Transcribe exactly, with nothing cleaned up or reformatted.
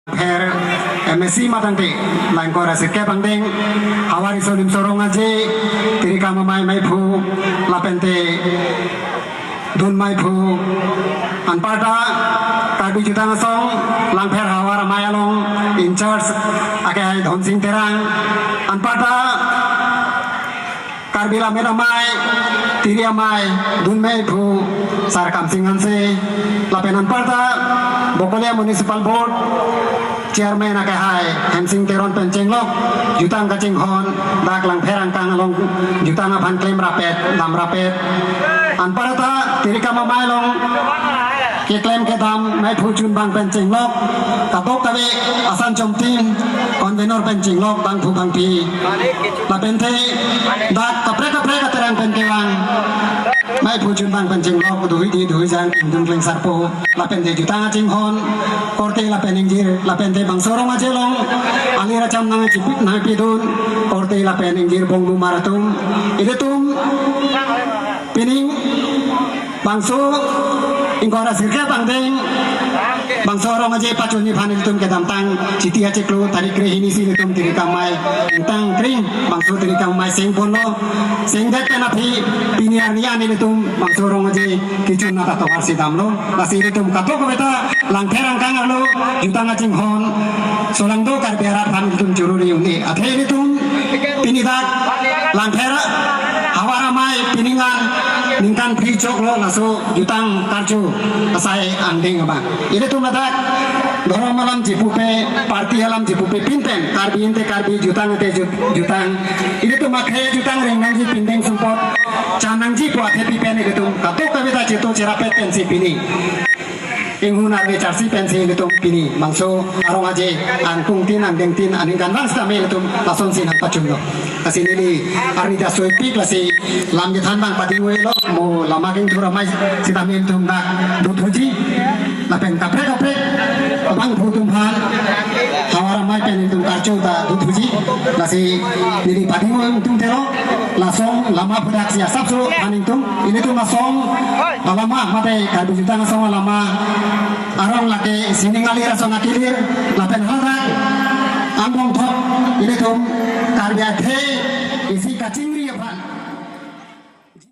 Her M A C matangte, Langkor asirkep angdeng, Havar Riso Nimso Rong Aje, Tirikam Amei Meiphu, lapente Dun Meiphu, anparta Karbi Jutang Asong, Langpher Havar Amei along, in charge, akehai Dhonsing Terang, anparta Karbi Lammet Amei, Tiri Amei, Dun Meiphu, Sar Kamsing Hanse, lapen anparta Bokolia Municipal Board Chairman akehai Hemsing Teron pen chenglok, jutang kachinghon, dak Langpher angkang along, jutang aphan klem rapet, dam rapet. Anparta Tirikam Amei along, keklem kedam, Meiphu Chunbang pen chenglok, kadokave asan chomtim, convenor pen chenglok, bangphu bangphi. Lapente, dak kaprek kaprek aterang pen kevang, Meiphu Chunbang pen chenglok, duhui di, duhui jang, Dun Klengsarpo. Lapente jutang kachinghon, korte lapen ingjir, lapente bangso rong aje along, alir acham nangchipit nangpidun, korte lapen ingjir bongbu mar atum, ilitum, pining, bangso ingkoi ra sirkep angdeng, bangso rong aje pachunji aphan ilitum kedamtang Chiti achiklo tarik krehini si ilitum Tirikam Amei ingtang kring, bangso Tirikam Amei sengponlo, sengdet pen aphi pini arni an ilitum bangso rong aje kechun nata tovar si damlo. Lasi ilitum kadokave ta Langpher angkang arlo jutang kachinghon, solangdo Karbi arat aphan ilitum chururi un-e. Athe ilitum pini dak Langpher Havar Amei pining an ningkan phli choklo, laso jutang karju asai angdeng abang. Ilitum ladak dhorom alam jipupe, party alam jipupe, pinpen Karbi ante Karbi, jutang ante jut-, jutang. Ilitum akhei jutang ring nangji, pindeng sumpot cha nangji pu athepi pen ilitum kadokave ta cheto cherapet pensi pini inghun arve charsi pensi ilitum pini bangso arong aje angkung tin angdeng tin aningkanvang sitame ilitum lasonsi nangpachunlo. Lasi neli arni ta soipik, lasi lam kethan abang pading-oi lo, mo lama kengthur amei sitame ilitum dak dut thuji. Lapen kaprek kaprek bangphu atum aphan Havar Amei pen ilitum karju ta dut thuji. Lasi neli pading-oi tum thelo, la asong lama phudaksi asapso aphan ingtung. Ilitum asong alama mate Karbi Jutang Asong alama arong lake sining alir asong akilir, lapen hadak angbong thok ilitum Karbi akhei isi kaching